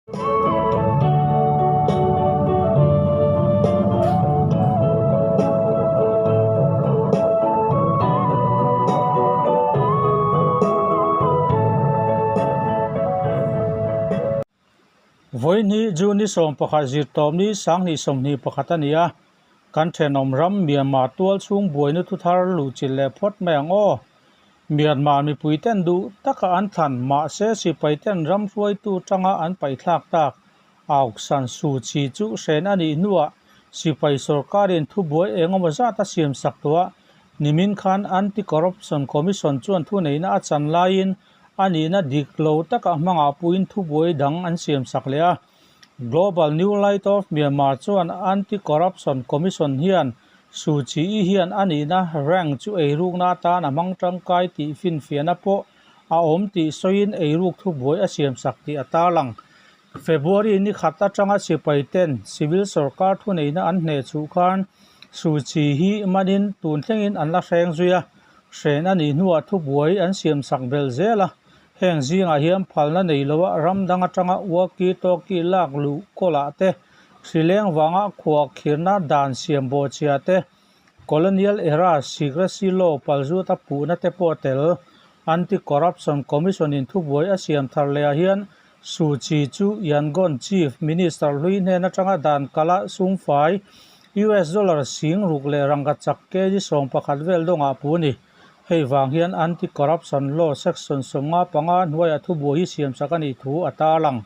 Vawihnih June ni 11 zirtawp ni 2021 a ni a, kan thenawm ram Myanmar tual chhung buaina thuthar luhchilh leh phawt mai ang aw. Myanmar mipuiten duh taka an thlan, mahse sipaiten ram hruaitu tanga an paihthlak tak Aung San Suu Kyi chu hren a nih hnuah sipai sorkarin thubuai engemaw zat a siamsak tawh a, nimin khan Anti-Corruption Commission chuan thuneihna a chan laiin a nihna dik lo taka hmangah puiin thubuai dang an siamsak leh a. Global New Light of Myanmar chuan Anti-Corruption Commission hian Suu Kyi hian a nihna rank chu eirukna atan a hmang tangkai tih finfiahna pawh a awm tih sawiin eiruk thubuai a siamsak tih a tarlang. February ni khat atanga sipai ten civil sorkar thuneihna an hneh chhuh khan Suu Kyi hi manin tun thlengin an la hreng zui a, hren a nih hnuah thubuai an siamsak belh zel a, heng zingah hian phalna nei loa ram dang atanga walkie talkie lak luh kawlah te, hrileng vanga khuah khirna dan siam bawhchhia te, Colonial era secrecy law palzut a puhna te pawh tel. Anti-Corruption Commission in thubuai a siam thar leh ah hian Suu Kyi chu Yangon Chief Minister hlui hnen atanga dan kala sumfai US dollar sing ruk leh rangka chak kg 11 vel dawngah pu a ni. Hei vang hian Anti-Corruption Law Section 55 hnuaiah thubuai hi siamsak a nih thu a tarlang.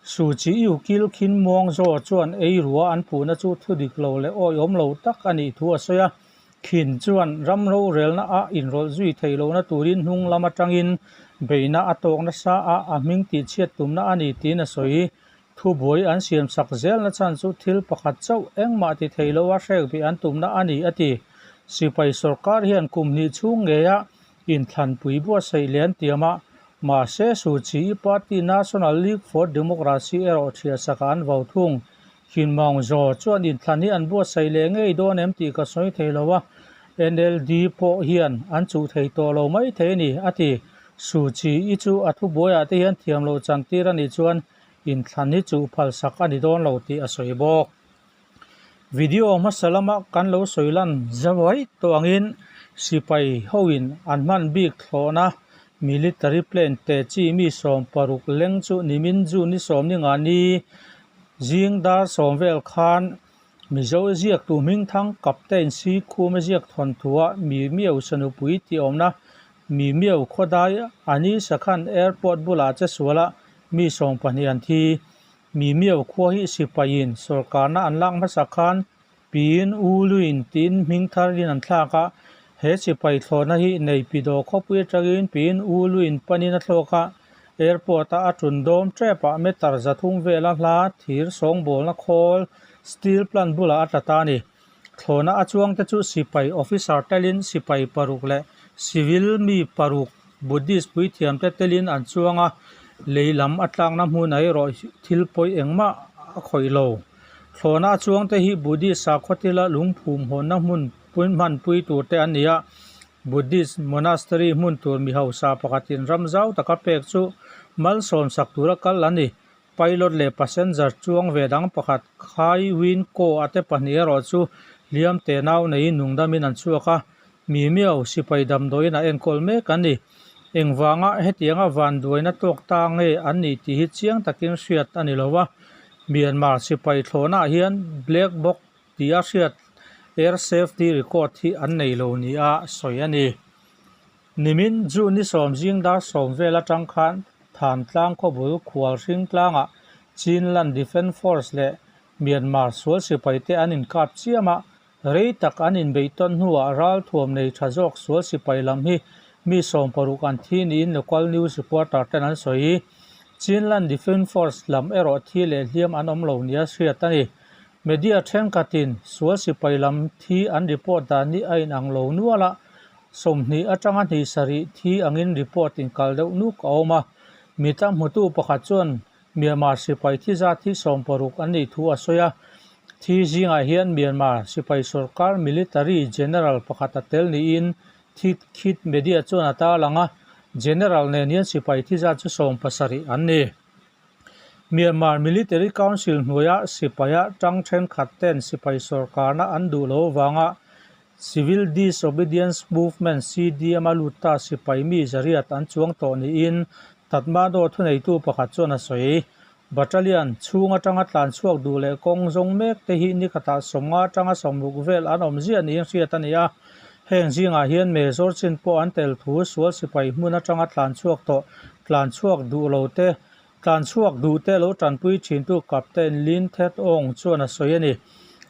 Suu Kyi ukil Khin Muang Zaw chuan ei rua an puhna chu thu dik lo leh awihawm lo tak a nih thu a sawi a. Khin chuan ram rorelna a inrawlh zui theih lohna turin hnung lam atangin beihna a tawk nasa a, a hming tihchhiat tumna a ni tiin a sawi. Thubuai an siamsak zelna chhan chu thil pakhat chauh engmah ti thei loa hrek bih an tumna a ni a ti. Sipai sorkar hian kum hnih chhung ngeia inthlanpui buatsaih leh an tiam a, mahse Suu Kyi party National League for Democracy erawh thiahsakah an vau thung. Khin Maung Zaw chuan inthlan hi an buatsaih leh ngei dawn em tih ka sawi thei lo a, NLD pawh hian an chuh thei tawh lo mai thei a ni, a ti. Suu Kyi chu a thubuaiah te hian thiam loh chantir a nih chuan inthlan hi chuh phalsak a ni dawn lo tih a sawi bawk. Video hmasa lama kan lo sawi lan zauai tawh angin sipai hoin an hman bik thlawhna military plane te chi mi 60 leng chu nimin June ni 15 ni zing dar 10 vel khan Mizo ziaktu hmingthang Captain Sikhuma ziak thawnthuah Mi Miau Sanupui tih awmna Mi Miau khawdai Ani Sakhan Airport bulah che suala mi 12 an thi. Mi Miau khua hi sipaiin sorkarna an lak hmasa khan Piin U Luin tiin hming tharin an thlak a, he sipai thlawhna hi nei pi daw khawpui atangin Piin U Luin panin a thlawk a, airport-a a ṭun dawm ṭepah meter 300 vela hla thir sawngbawlna khawl steel plant bulah a tla ta a ni. Thlawhna a chuangte chu sipai officer telin sipai paruk leh civil mi paruk Buddhist puithiamte telin an chuang a, lei lam a tlakna hmun ah erawh thil pawi engmah a khawih lo. Thlawhna a chuangte hi Buddhist sakhaw thila lungphum hawnna hmun hmanpui tur te an ni a, Buddhist monastery hmun tur mi hausa pakhatin ram zau taka pek chu malsawm sak tura kal a ni. Pilot leh passenger chuang ve dang pakhat Khai Win Ko a te pahnih erawh chu hliam te nau neiin nungdamin an chhuak a, mi miau sipai damdawiin a enkawl mek a ni. Engvanga hetianga vanduaina tawk ta nge an nih tih hi chiang takin hriat a ni lo a, Myanmar sipai thlawhnaah hian black box tia hriat air safety record hi an nei lo nia sawi a ni. Nimin June ni 10 zing dar 10 vel atang khan Thantlang khawbul Khualhring tlangah Chinland Defence Force leh Myanmar sual sipaite an inkap chiam a, rei tak an inbeih tawn hnuah ralthuam nei tha zawk sual sipai lam hi mi 60 an thi niin local news reporter ten an sawi. Chinland Defence Force lam erawh thi leh hliam an awm lo nia hriat a ni. Media thenkhatin sual sipai lam thi an report dan hi a inang lo nual a, 20 atanga 27 thi angin report inkal deuh nuk a awm a. Mita hmutu pakhat chuan Myanmar sipai thi zat hi 60 an nih thu a sawi a. Thi zingah hian Myanmar sipai sorkar military general pakhat a tel niin Thit Khit media chuan a tarlang a, general nen hian sipai thi zat chu 70 an ni. Myanmar Military Council hnuaia sipaia tang thenkhat ten sipai sawrkarna an duh lo avanga Civil Disobedience Movement, CDM, a lut ta sipai mi zariat an chuang tawh niin Tatmadaw thuneitu pakhat chuan a sawi. Battalion chhung atanga tlan chhuak duh leh kawng zawng mek te hi nikhatah 50 atanga 60 vel an awm ziah niin hriat a ni a. Heng zingah hian Major chin pawh an tel thu sual sipai hmun atanga tlan chhuak tawh tlan chhuak duh lo te tlan chhuak duh te lo tanpui thintu Captain Lin Thet Aung chuan a sawi a ni.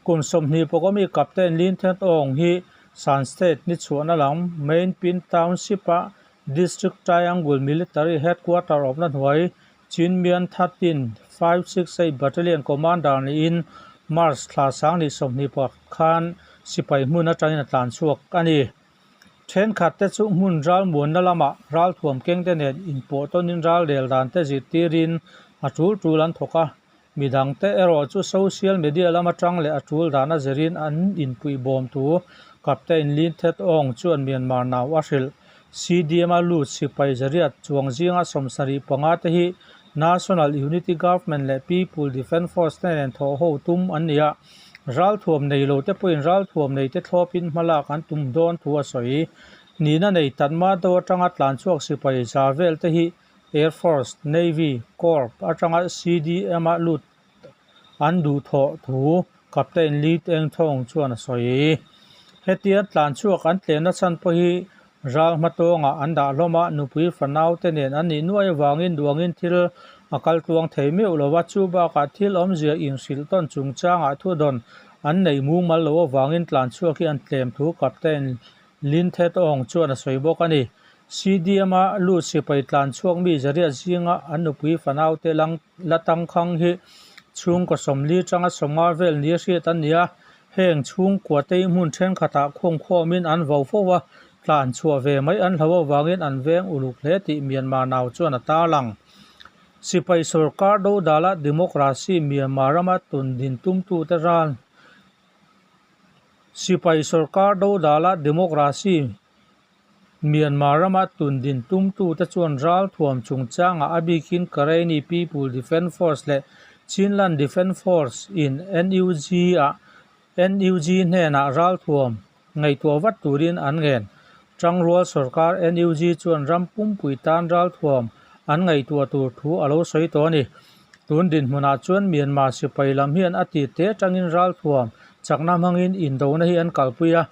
Kum 20 pawkawmi Captain Lin Thet Aung hi Shan State ni chhuahna lam Main Pin Township a District Triangle Military Headquarter awmna hnuai Chinmian 13, 568 Battalion Commander niin March thla 2021 khan sipai hmun atangin a tlan chhuak a ni. Thenkhat te chu hmun ral muanna lamah ralthuam keng te nen inpawh tawnin ral rel dan te zirtirin a tul tul an thawk a. Midang te erawh chu social media lam atang leh a tul dan a zirin an inpuih bawm thu Captain Lin Thet Aung chuan Myanmar nau a hrilh. CDM a lut sipai zariat chuang zinga 75 te hi National Unity Government leh People Defence Force te nen thawh ho tum an ni a, ralthuam nei lo te pawhin ralthuam nei te thlawpin hmalak an tum dawn thu a sawi. Nihna nei Tatmadaw atanga tlanchhuak sipai za vel te hi Air Force, Navy, Corps atanga CDM a lut an duh thawh thu Captain Lee Teng Thong chuan a sawi. Hetia tlanchhuak an tlenna chhan pawh hi ral hmatawngah an dah hlawm a, nupui fanau te nen an nih nuai avangin duangin thil a kal tluang thei meuh lo a, chu bakah thil awmzia inhrilh tawn chungchangah thudawn an neih mumal loh avangin tlanchhuak hi an tlem thu Captain Lin Thet Aung chuan a sawi bawk a ni. CDM-a lut sipai tlanchhuak mi zariat zinga an nupui fanau te lang la tangkhang hi chhungkaw 40 tanga 50 vel nia hriat an ni a, heng chhungkua te hi hmun thenkhatah khawmkhawmin an vo fo a, tlan chhuah ve mai an hlo avangin an veng uluk hle tih Myanmar nau chuan a tarlang. Sipai sawrkar dodala democracy Myanmar rama tun din tumtute ral Sipai sawrkar dodala democracy Myanmar rama tun din tumtute chuan ralthuam chungchangah a bikin Karenni People Defence Force leh Chinland Defence Force in NUG ah NUG hnenah ralthuam ngaihtuah vat turin an ngen. Tangrual sawrkar NUG chuan ram pumpui tan ralthuam an ngaihtuah tur thu a lo sawi tawh a ni. Tun dinhmunah chuan Myanmar sipai lam hian a tir te atangin ralthuam chakna hmangin indona hi an kalpui a.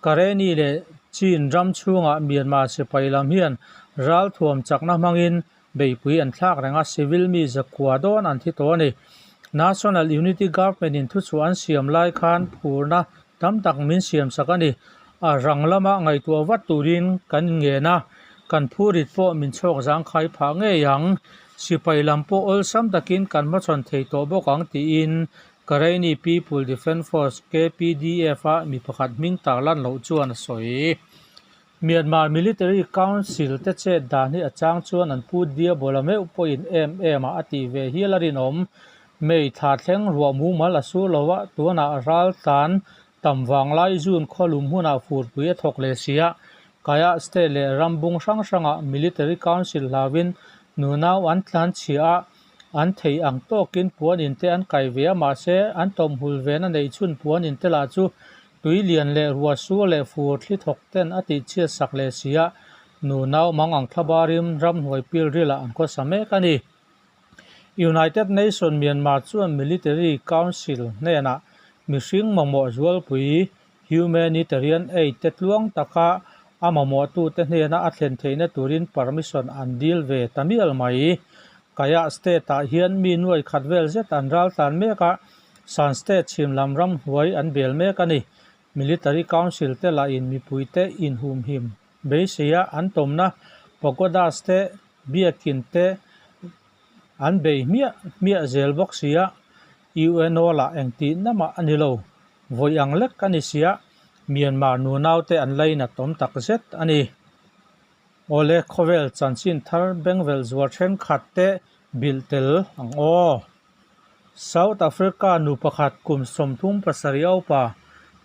Karenni leh Chin ram chhungah Myanmar sipai lam hian ralthuam chakna hmangin beihpui an thlak reng a, civil mi zakua dawn an thi tawh a ni. National Unity Government in thuchhuah an siam lai khan phurna tam tak min siam sak a ni. A rang lama ngaihtuah vat turin kan ngen a, kan phurit pawh min chhawk zangkhai phah ngei ang. Sipai lam pawh awlsam takin kan hmachhawn thei tawh bawk ang tiin Karenni People Defence Force, KPDF, a mi pakhat hming tar lan loh chuan a sawi. Myanmar Military Council te chet dan hi a chang chuan an pu Diabola meuh pawhin em em ah a tih ve hial a rinawm. May thla thleng ruah mumal a sur lo a, tunah ral tlan tam vang lai June khawlum hmunah furpui a thawk leh si a. Kaya State leh ram bung hrang hrangah Military Council hlauin nunau an tlan chhia a, An thei ang tawkin puan in te an kai ve a, mahse an tawmhul vena neih chhun puan in te lah chu tui lian leh ruah sur leh fur thli thawk ten a tih chhiat sak leh si a, nu nau mang ang thlabarin ramhnuai pil rilah an khawsa mek a ni. United Nation Myanmar chuan Military Council hnenah mihring mamawh zualpui humanitarian aid te tluang taka a mamawhtute hnena a thlen theihna turin permission an dil ve ta mial mai. Kaya state ah hian mi nuai khat vel zet an ral tlan mek a, Shan state chhim lam ramhnuai an bel mek a ni. Military council te lahin mipuite inhumhim beiseia an tawmna pagodas te, biakin te an bei hmiah hmiah zel bawk si a, UNO lah engtih namah a ni lo. Vawi ang lek a ni sia, Myanmar nunaute an lainat awm tak zet a ni. Awle khawvel chanchin thar bengvel zual thenkhat te bilh tel ang aw. South Africa nu pakhat kum 37 aupa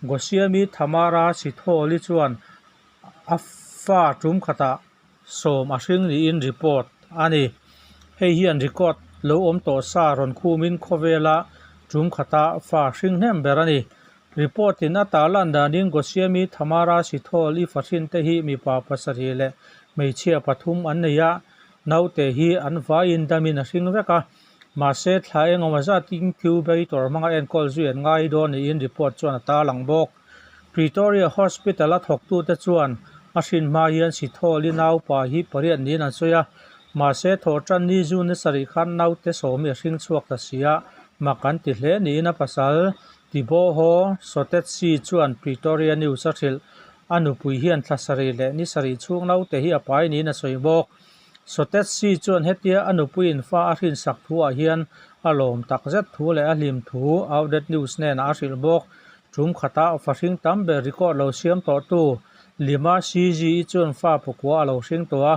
Gosiami Thamara Sithole chuan a fa tum khatah 10 a hring niin report a ni. Hei hian record lo awm tawh sa rawn khumin khawvela tum khata fa hring hnem ber a ni. Report in a tarlan danin Gosiamy Thamara Sithole i fahrin te hi mipa pasarih leh hmeichhia pathum an nei a, naute hi an vaiin damin a hring vek a, mahse thla engemaw zat incubator hmanga enkawl zui an ngai dawn niin report chuan a tarlang bawk. Pretoria Hospital a thawktute chuan a hrin hma hian Sithole i naupa hi pariat niin an sawi a, mahse thawhtan ni June ni sarih khan naute sawmi a hring chhuak ta si a, mak an ti hle niin a pasal Teboho Sotetsi chuan Pretoria News a hrilh. A nupui hian thla sarih leh ni sarih chhung naute hi a pai niin a sawi bawk. Sotetsi chuan hetia a nupuiin fa a hrinsak thuah hian a lawm takzet thu leh a hlim thu Outlet News hnenah a hrilh bawk. Tum khata fa hring tam ber record lo siam tawhtu Lima Czi chuan fa pakua a lo hring tawh a,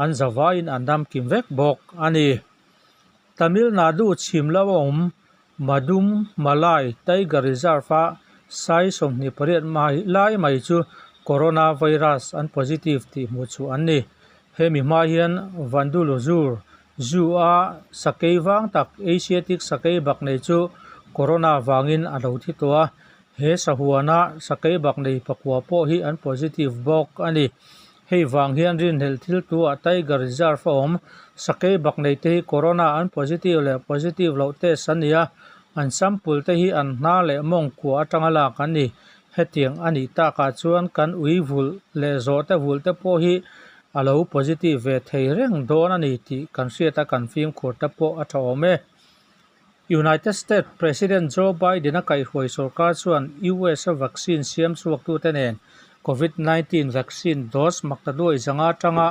an zavaiin an dam kim vek bawk a ni. Tamil Nadu chhim lo a awm Madum Malai Tiger Reserve-a sai 28 mai lai mai chu coronavirus an positive tih hmuh chhuah an ni. Hemi hma hian Vandulozur Zoo-a sakei vang tak Asiatic sakei bak nei chu corona vangin a lo thi tawh a, he sahuana sakei bak nei pakua pawh hi an positive bawk a ni. Hei vang hian rinhlelh thil tuah Tiger Reserve a awm. Sakei bak nei te hi Corona an positive leh positive loh test an ni a, an sample te hi an hna leh mawng kua atanga lak an ni. Hetiang a nih takah chuan kan ui vulh leh zawhte vulh te pawh hi a lo positive ve thei reng dawn a ni tih kan hriat a kan fimkhur te pawh a tha awm e. United States President Joe Biden-a kaihhruai sorkar chuan US-a vaccine siam chhuaktute nen Covid 19 vaccine dose maktaduai zanga atanga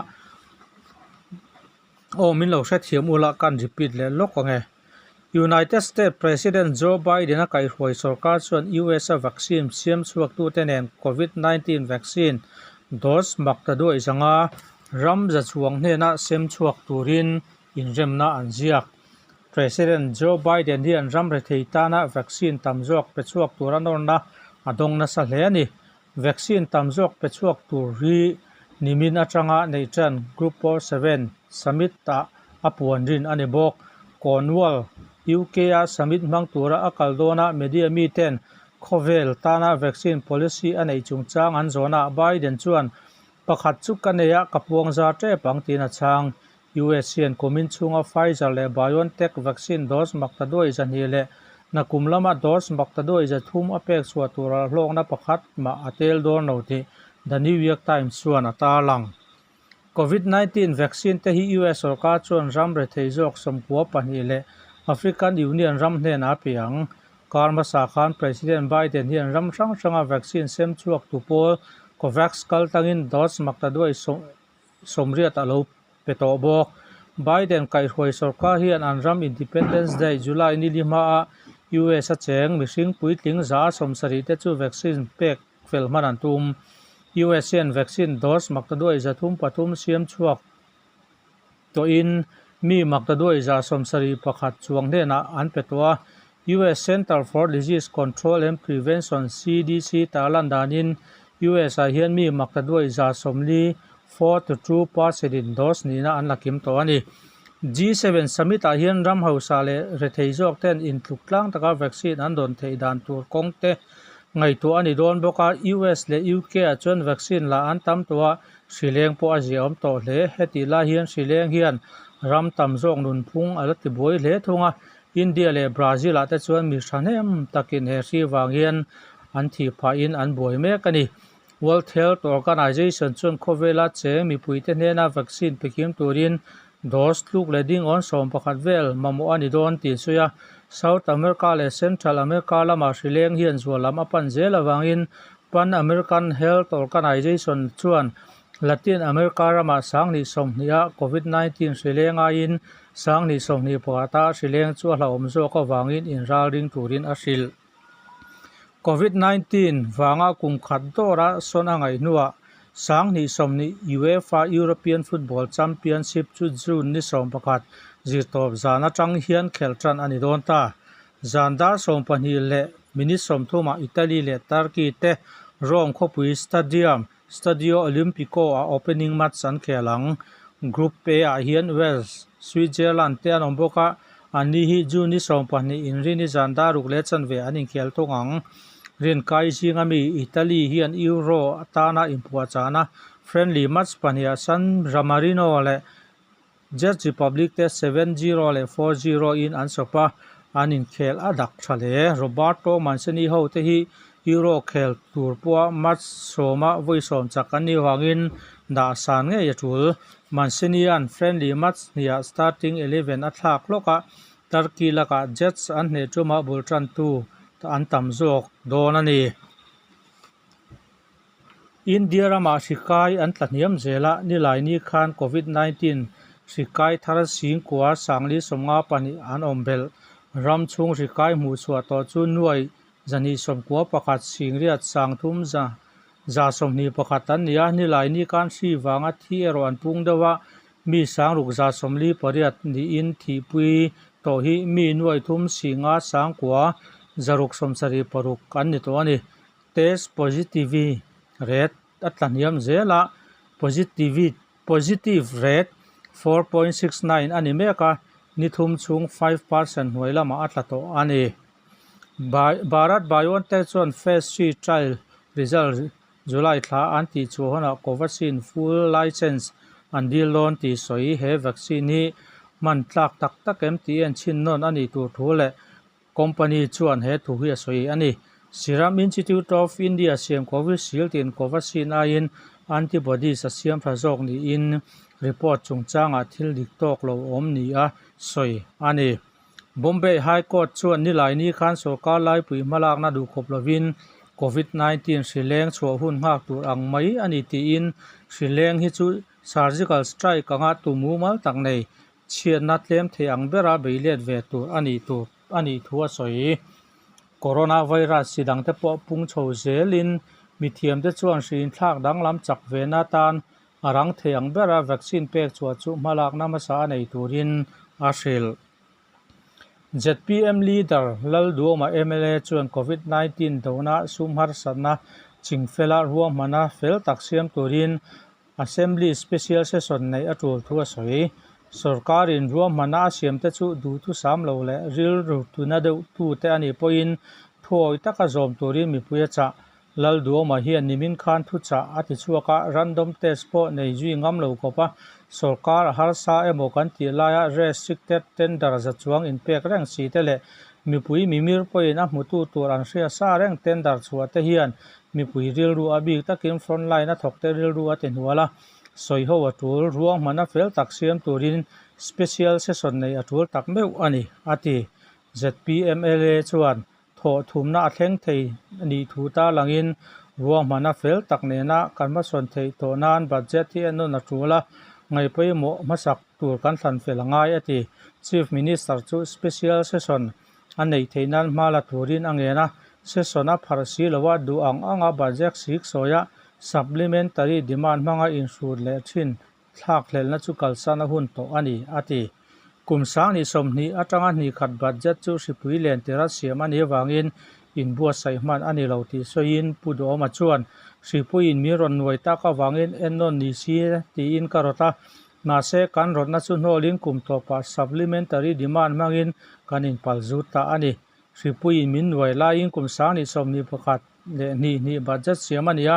aw min lo hrethiam ula kan repeat leh lawk ang e. United States President Joe Biden-a kaihhruai sorkar chuan US-a vaccine siam chhuaktute nen Covid 19 vaccine dose maktaduai zanga ram za chuang hnena sem chhuak turin inremna an ziak. President Joe Biden hian ram rethei tana vaccine tam zawk pe chhuak tura nawrna a dawng nasa hle a ni. Vaccine tam zawk pe chhuak tur hi nimin atanga neih tan Group of Seven Summit ah a puan rin a ni bawk. Cornwall, UK a summit hmang tura a kal dawnah media miten khawvel tana vaccine policy a neih chungchang an zawhnaah Biden chuan pakhat chu ka nei a, ka puang zar tep ang tiin a chhang. US hian kumin chhunga Pfizer leh BioNTech vaccine dose maktaduai 200 leh nakum lama dose maktaduai 300 a pek chhuah tura hlawkna pakhat mah a tel dawn lo tih The New York Times chuan a tarlang. Covid 19 vaccine te hi US sorkar chuan ram rethei zawk 92 leh African Union ram hnenah a pe ang. Kar hmasa khan President Biden hian ram hrang hranga vaccine sem chhuak tu pawl COVAX kaltangin dose maktaduai 80 a lo pe tawh bawk. Biden kaihhruai sorkar hian an ram Independence Day July ni li hmaah US a cheng mihring puitling 70% te chu vaccine pek fel hman an tum. US hian vaccine dose maktaduai 303 siam chhuak tawhin mi maktaduai 71 chuang hnenah an pe tawh a. US Center for Disease Control and Prevention, CDC, tarlan danin US ah hian mi maktaduai 40, 42 percent in dose nihna an la kim tawh a ni. G7 summit ah hian ram hausa leh rethei zawk ten intluk tlang taka vaccine an dawn theih dan tur kawng te ngaihtuah a ni dawn bawk a, US leh UK ah chuan vaccine la an tam tawh a, hrileng pawh a ziahawm tawh hle. Hetih lai hian hrileng hian ram tam zawk nunphung a la tibuai hle thung a, India leh Brazil ah te chuan mi thahnem takin he hri vang hian an thih phahin an buai mek a ni. World Health Organization chuan khawvela cheng mipuite hnena vaccine pe kim turin dose tluk leh ding awn 11 vel mamawh a ni dawn tih sawi a. South America leh Central America lamah hrileng hian zual lam a pan zel avangin Pan American Health Organization chuan Latin America ramah 2020 a Covid 19 hrileng aiin 2021 a hrileng chu a hlauhawm zawk avangin inralring turin a hrilh. Covid 19 vanga kum khat dawra sawn a ngaih hnuah 2020 UEFA European Football Championship chu June ni 11 zirtawp zan atang hian khelh tan a ni dawn ta. Zan dar 12 leh minute 30 ah Italy leh Turkey te Rome khawpui Stadium, Stadio Olimpico ah opening match an khel ang. Group A ah hian Wales, Switzerland te an awm bawk a. Anni hi June ni 20 inrini zan daruk leh chanve an inkhel thung ang. Rinkai zinga mi Italy hian Euro atana inpuahchahna friendly match pahniha San Marino leh Czech Republic te 7-0 leh 4-0 in an sawp a, an inkhel a dak tha hle. Roberto Mancini ho te hi Euro khel tur pawha match sawma vawi sawm chak an nih avangin dah san ngei a tul. Mancini-a'n friendly match hniah starting 11 a thlak hlawk a, Turkey lakah Jets an hneh ṭuma bul ṭantu an tam zawk dawn a ni. India ramah hri kai an tla hniam zel a, Nilaini khan Covid 19 hri kai thar singkua sangli sawmnga pahnih an awm belh. Ram chhung hri kai hmuh chhuah tawh chu nuai zahnih sawmkua pakhat singriat sangthum za za sawmhnih pakhat an ni a, Nilaini khan hri vanga thi erawh an pung deuh a, mi sangruk za sawmli pariat niin thihpui tawh hi mi nuai thum singa sangkua zaruk sawmsarih paruk an ni tawh a ni. Test positive rate a tla hniam zel a, positive positive rate 4.69 a ni mek a, ni thum chhung 5% hnuai lamah a tla tawh a ni. Bharat BioNTech chuan phase 3 trial result July thla an tih chhuah hunah Covaxin full licence an dil dawn tih sawi he vaccine hi hman tlak tak tak em tih en chhin nawn a nih tur thu leh Company chuan he thu hi a sawi a ni. Serum Institute of India siam Covishield in Covaxin aiin antibodies a siam tha zawk niin report chungchangah thil dik tawk lo awm ni a sawi a ni. Bombay High Court chuan Nilaini khan sorkar laipui hmalakna duhkhawp lovin Covid 19 hrileng chhuah hun nghak tur ang mai a ni tiin hrileng hi chu surgical strike anga tu mumal tak nei Chhiatna tlem thei ang bera bei let ve tur a nih tur a nih thu a sawi. Coronavirus chi dangte pawh pung chho zelin mithiamte chuan hri inthlak danglam chak vena atan a rang thei ang bera vaccine pek chhuah chu hmalakna hmasa a nei turin a hrilh. Zpm leader Lalduama mla chuan Covid 19 dona sum harsatna chingfela ruahmana fel tak siam turin Assembly Special Session neih a tul thu a sawi. Sorkarin ruahmana a siamte chu duhthusam lo leh rilru tuna deuh tute a nih pawhin thuawi taka zawm turin mipui a chah. Lalduama hian nimin khan thuchah a ti chhuak a, random test pawh nei zui ngam lo khawp a, sorkar a harsa emaw kan tih laia restricted tender za chuang inpek reng si te leh mipui mimir pawhin a hmutu tur an hria sa reng tender chhuah te hian Mipui rilru a bik takin frontline a thawkte rilru a ti hnual a, sawi ho a tul, ruang hmana fel tak siam turin special session neih a tul tak meuh a ni, a ti. ZPMLA chuan thawh thumna a thleng thei nih thu tarlangin ruang hmana fel tak nena kan hmasawn theih tawh nan budget hi en nawn a tul a, ngaihpawimawh hmasak tur kan thlan fel a ngai, a ti. Chief Minister chu special session A neih theih nan hma la turin a ngen a, session a pharh si lo a, duh ang anga budget sik sawia supplementary demand hmanga inhrut leh thin thlak hlelhna chu kalsan a hun tawh a ni, a ti. Kum sanghnih 20 atanga hnih khat budget chu hripui len tira siam a nih avangin inbuatsaih hman a ni lo tih sawiin Pu Duhawma chuan, Hripuiin min rawn nuai tak avangin ennawn ni si tiin ka rawt a, Mahse, kan rawtna chu hnawlin kum tawpah supplementary demand hmangin kan inpal zut ta a ni. Hripuiin min nuai laiin kum sanghnih 21 leh hnih hnih budget siam a ni a,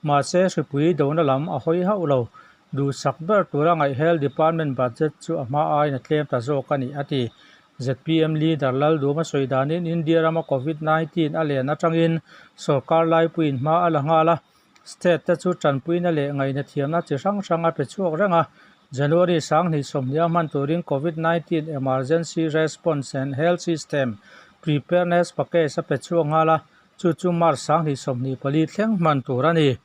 mahse hripui dona lam a hawi hauh lo. Duhsak ber tura ngaih Health Department budget chu a hma aiin a tlem ta zawk a ni, a ti. Zpm leader Lalduhma sawi danin India rama Covid 19 a len atangin sorkar laipuiin hma a la nghal a, State te chu tanpuina leh ngaihna thiamna chi hrang hrang a pe chhuak reng a, January 2020 a hman turin Covid 19 Emergency Response and Health System Preparedness Package a pe chhuak nghal a, chu chu March 2024 thleng hman tur a ni.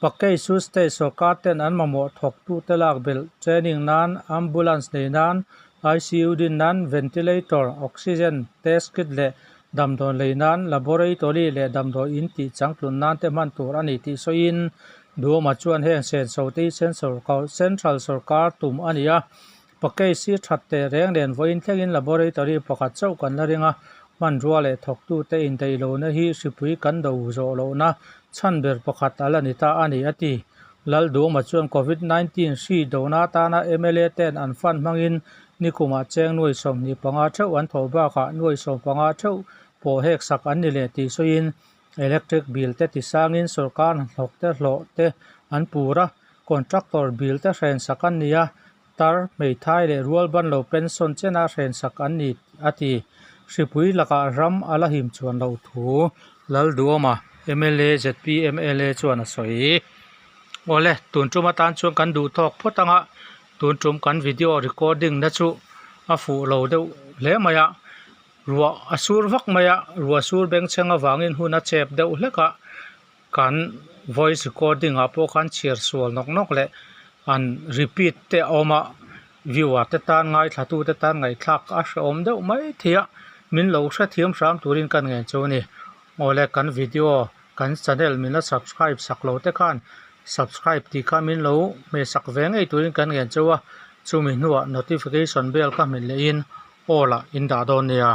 Package chu state sorkar ten an mamawh thawktute lak belh, training nan, ambulance nei nan, ICU din nan, ventilator, oxygen, test kit leh Damdawi lei nan laboratory leh damdawi in tih changtlun nan te hman tur a ni tih sawiin Duhawma chuan heng senso te hi central sorkar tum a ni a, package hi that teh reng nen vawiin thlengin laboratory pakhat chauh kan la ring a, hmanrua leh thawktute indaih lohna hi hripui kan do zawh lohna chhan ber pakhat a la ni ta a ni a ti. Lalduhawma chuan Covid 19 hri dona atana mla ten an fund hmangin. Nikumah cheng nuai 25 theuh an thawh bakah nuai 15 theuh pawh hek sak an ni leh tih sawiin electric bill te tisangin sorkar hnathawk te hlawh te an pur a, contractor bill te hren sak an ni a, tar hmeithai leh rual ban lo pension chena hren sak an ni a ti. Hripui lakah ram a la him chuan loh thu Lalduama mla ZPMLA chuan a sawi. Awle, tun tum atan chuan kan duh tawk phawt anga tun tum kan video recording na chu a fuh lo deuh hle mai a, ruah a sur vak mai a, ruah sur bengchheng avangin hun a chep deuh hlek a, kan voice recording ah pawh khan chhiar sual nawk nawk leh an repeat te a awm a, viewer te tan ngaithla tu te tan ngaihthlak a hrehawm deuh mai thei a, min lo hrethiam hram turin ka ngen chu a ni. Awle kan video kan channel min la subscribe sak lo te khan subscribe tih kha min lo hmeh sak ve ngei turin kan ngen cheu a, chumi hnuah notification bell ka hmet leh in all ah in dah dawn nia.